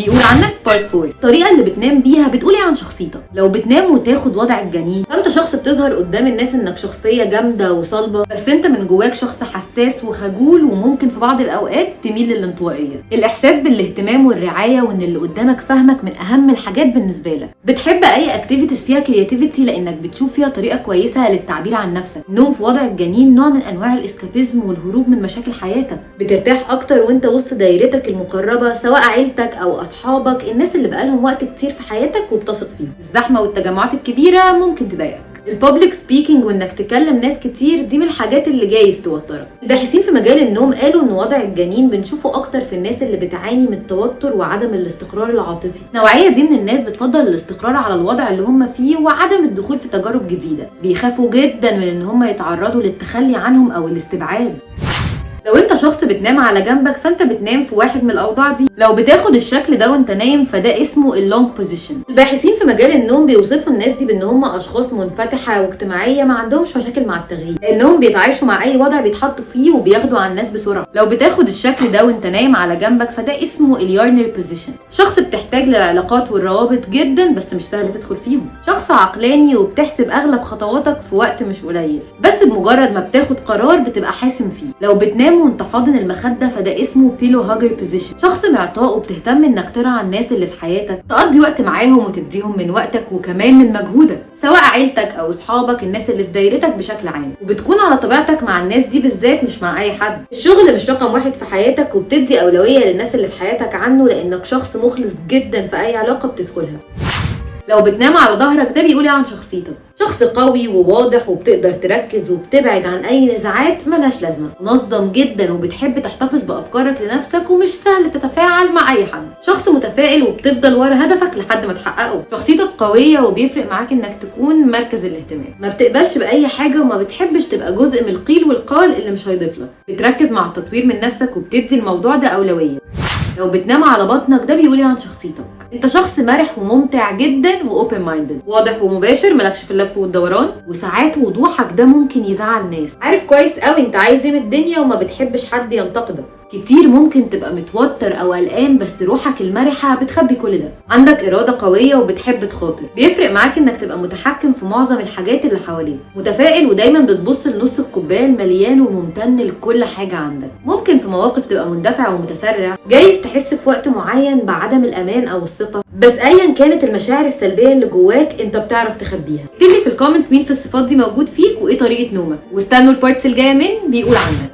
بيقول عنك part 4. الطريقة اللي بتنام بيها بتقول ايه عن شخصيتك؟ لو بتنام وتاخد وضع الجنين، فانت شخص بتظهر قدام الناس انك شخصية جامدة وصلبه، بس انت من جواك شخص حساس وخجول، وممكن في بعض الاوقات تميل للانطوائيه. الاحساس بالاهتمام والرعاية وان اللي قدامك فاهمك من اهم الحاجات بالنسبة لك. بتحب اي activities فيها creativity لانك بتشوف فيها طريقه كويسة للتعبير عن نفسك. النوم في وضع الجنين نوع من انواع ال escapism والهروب من مشاكل حياتك. بترتاح اكتر وانت وسط دايرتك المقربه، سواء عيلتك او اصحابك، الناس اللي بقالهم وقت كتير في حياتك وبتثق فيهم. الزحمة والتجمعات الكبيرة ممكن تضايقك. ال public speaking وانك تكلم ناس كتير دي من الحاجات اللي جايز توترك. الباحثين في مجال النوم قالوا ان وضع الجنين بنشوفه اكتر في الناس اللي بتعاني من التوتر وعدم الاستقرار العاطفي. النوعية دي من الناس بتفضل الاستقرار على الوضع اللي هم فيه وعدم الدخول في تجارب جديده. بيخافوا جدا من ان هم يتعرضوا للتخلي عنهم او الاستبعاد. لو انت شخص بتنام على جنبك، فانت بتنام في واحد من الاوضاع دي. لو بتاخد الشكل ده وانت نايم، فده اسمه ال long position. الباحثين في مجال النوم بيوصفوا الناس دي بان هم اشخاص منفتحة واجتماعيه، ما عندهمش مشاكل مع التغيير، لانهم بيتعايشوا مع اي وضع بيتحطوا فيه وبياخدوا على الناس بسرعه. لو بتاخد الشكل ده وانت نايم على جنبك، فده اسمه ال yearner position. شخص بتحتاج للعلاقات والروابط جدا، بس مش سهل تدخل فيهم. شخص عقلاني وبتحسب اغلب خطواتك في وقت مش قليل، بس بمجرد ما بتاخد قرار بتبقى حاسم فيه. لو بتنام وانت حاضن المخده، فده اسمه pillow hugger position. شخص معطاء وبتهتم انك ترعى الناس اللي في حياتك، تقضي وقت معاهم وتديهم من وقتك وكمان من مجهودك، سواء عيلتك او اصحابك، الناس اللي في دايرتك بشكل عام، وبتكون على طبيعتك مع الناس دي بالذات، مش مع اي حد. الشغل مش رقم واحد في حياتك، وبتدي اولوية للناس اللي في حياتك عنه، لانك شخص مخلص جدا في اي علاقة بتدخلها. لو بتنام على ظهرك، ده بيقول ايه عن شخصيتك؟ شخص قوي وواضح وبتقدر تركز وبتبعد عن اي نزاعات ملهاش لازمه. منظم جدا وبتحب تحتفظ بافكارك لنفسك، ومش سهل تتفاعل مع اي حد. شخص متفائل وبتفضل ورا هدفك لحد ما تحققه. شخصيتك قوية وبيفرق معاك انك تكون مركز الاهتمام. ما بتقبلش باي حاجة وما بتحبش تبقى جزء من القيل والقال اللي مش هيضيف لك. بتركز مع التطوير من نفسك وبتدي الموضوع ده اولويه. لو بتنام على بطنك، ده بيقول ايه عن شخصيتك؟ انت شخص مرح وممتع جدا و open minded، واضح ومباشر، مالكش في اللف والدوران، وساعات وضوحك ده ممكن يزعل ناس. عارف كويس قوي انت عايز ايه من الدنيا وما بتحبش حد ينتقدك كتير. ممكن تبقى متوتر او قلقان، بس روحك المرحه بتخبي كل ده. عندك اراده قوية وبتحب تخاطر. بيفرق معاك انك تبقى متحكم في معظم الحاجات اللي حواليك. متفائل ودايما بتبص لنص الكوباية المليان وممتن لكل حاجة عندك. ممكن في مواقف تبقى مندفع ومتسرع. جايز تحس في وقت معين بعدم الامان او الثقه، بس ايا كانت المشاعر السلبية اللي جواك، انت بتعرف تخبيها. اكتب لي في ال comments مين في الصفات دي موجود فيك وايه طريقه نومك، واستنوا ال parts الجاية من بيقول عنك.